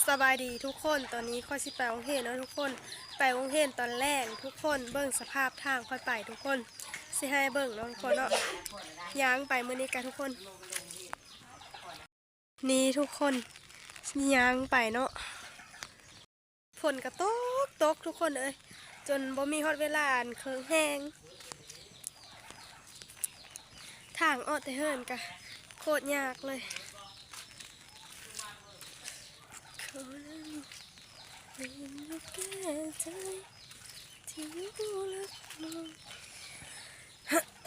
ສະບາຍດີທຸກຄົນ ຕອນນີ້ຂ້ອຍຊິໄປໂຮງຮຽນເນາະທຸກຄົນ ໄປໂຮງຮຽນຕອນແລງທຸກຄົນ ເບິ່ງສະພາບທາງຂ້ອຍໄປທຸກຄົນ ຊິໃຫ້ເບິ່ງເນາະທຸກຄົນເນາະ ຍ່າງໄປມື້ນີ້ກະທຸກຄົນ ນີ້ທຸກຄົນ ຍ່າງໄປເນາະ ຝົນກະຕົກຕົກທຸກຄົນເອີຍ ຈົນບໍ່ມີຮອດເວລາອັນເຄີງແຮງ ທາງອອກແຕ່ເຮືອນກະໂຄດຍາກເລີຍ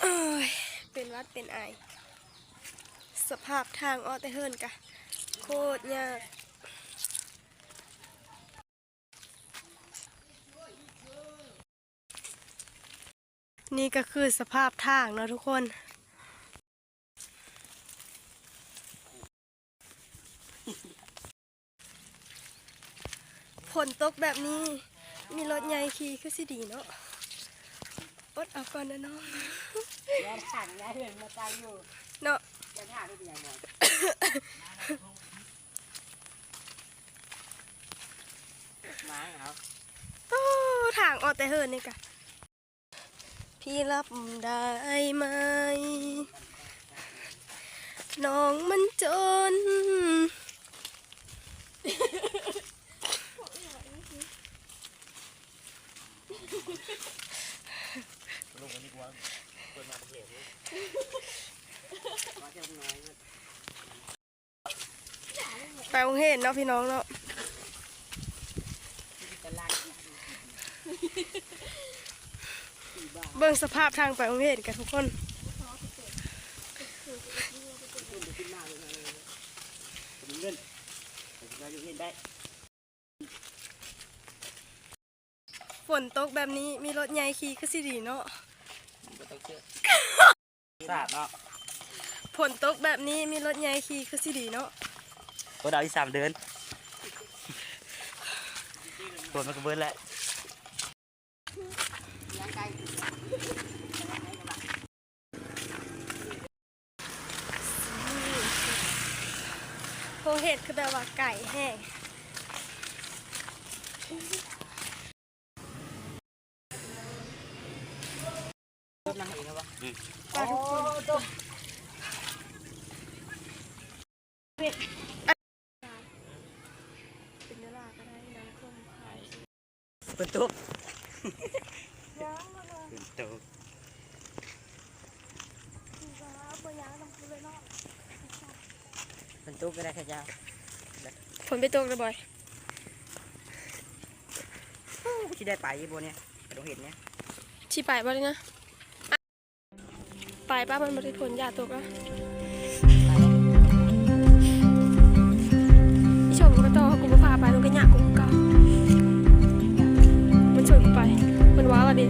ໂອ້ຍ ເປັນຫວັດເປັນໄອ ສະພາບທາງອອກແຕ່ເຮືອນກະໂຄດຍາກ. ນີ້ກະຄືສະພາບທາງເນາະທຸກຄົນ ຝົນຕົກແບບນີ້ ມີລົດໃຫຍ່ຂີ່ຄືຊິດີເນາະ ອົດເອົາກ່ອນເດີນ້ອງ ແມ່ນທາງໃຫຍ່ເຮືອນມາຕັ້ງຢູ່ ເນາະ ແມ່ນທາງນີ້ເປັນຫຍັງເນາະ ມາເອົາ ໂອ້ ທາງອອກແຕ່ເຮືອນນີ້ກະ ພີ່รับได้ไหม น้องมันจน ไปโรงเรียนเนาะพี่น้องเนาะ เบิ่งสภาพทางไปโรงเรียนกันทุกคน ฝนตกแบบนี้มีรถใหญ่ขี่คือสิดีเนาะ บ่ต้องเชื่อ สาดเนาะ ฝนตกแบบนี้มีรถใหญ่ขี่คือสิดีเนาะ บ่ได้เอาอีกสามเดือน ฝนมันก็เบิดแล้ว โฮเฮ็ດคือแบบว่าไกลแฮง เป็นเวลาก็ได้ นั่งคม ฝนตก ฝนตก ฝนตกก็ได้ค่ะเจ้า ฝนไปตกแล้วบ่อย สิได้ไปอยู่บ่เนี่ย ไปโรงเรียนเนี่ย สิไปบ่เลยนะ ไปป้า มันบ่ได้ฝน อย่าตกนะ อีชมก็ต่อ กูบ่พาไป มันก็ยากกูเก่า มันชวนกูไป มันว้าวอะดิ